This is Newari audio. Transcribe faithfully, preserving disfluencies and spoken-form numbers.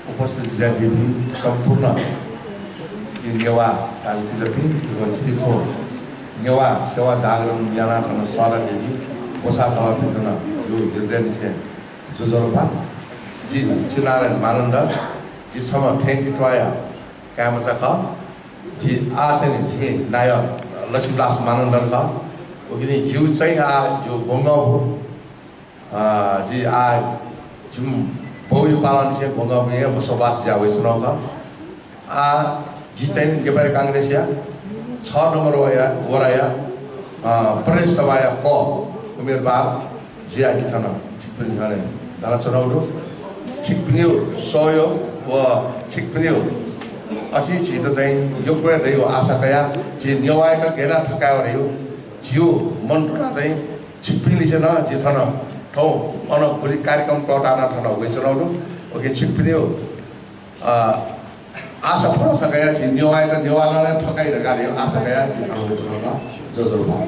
उपस्थित ज्याझ्वःपिं सम्पूर्ण नेवाः दाजुकिजापिं, नेवाः सेवा जागरण यानाः थन सहलय् जुइपिं ग्वसाः दलपिन्त नं जिगु हृदयनिसें ज्वजलपा। जि चिनारायण मानन्धर, जि छम्ह थेंकी त्वाःया काय्‌मचा खः। जि आः चाहिँ नि जिमि नायः लक्ष्मीदास मानन्धर खः। उकिं जिगु चाहिँ आः जिगु ब्वंगः दु। अ, जि आः जिमि बौया पालंनिसें ब्वंगःया बसोबास जुया वइच्वनागु खः। आः जि चाहिँ नि नेपाली कांग्रेसया छ नम्बर वया-, वडाया, अ, प्रदेश सभाया क उम्मेदवार जुयाः जि थन छिकपिनि न्ह्यःने दनाच्वनागु दु। छिकपिनिगु सहयोग व छिकपिनिगु अथि झीत चाहिँ यक्व हे दइगु आशा कयाः जि नेवाःयात गय् यानाः थकायेगु दइगु जिगु मन दुना चाहिँ छिकपिंलिसे नं जि थन थौं अन गुलि कार्यक्रम त्वःताः नं थन वइच्वनागु दु। उकिं छिकपिनिगु, अ, आशा भरोसा कयाः जि नेवाःयात नेवालं नं थकाइ धकाः धइगु आशा कयाः जि थन वइच्वनागु दु। ज्वजलपा।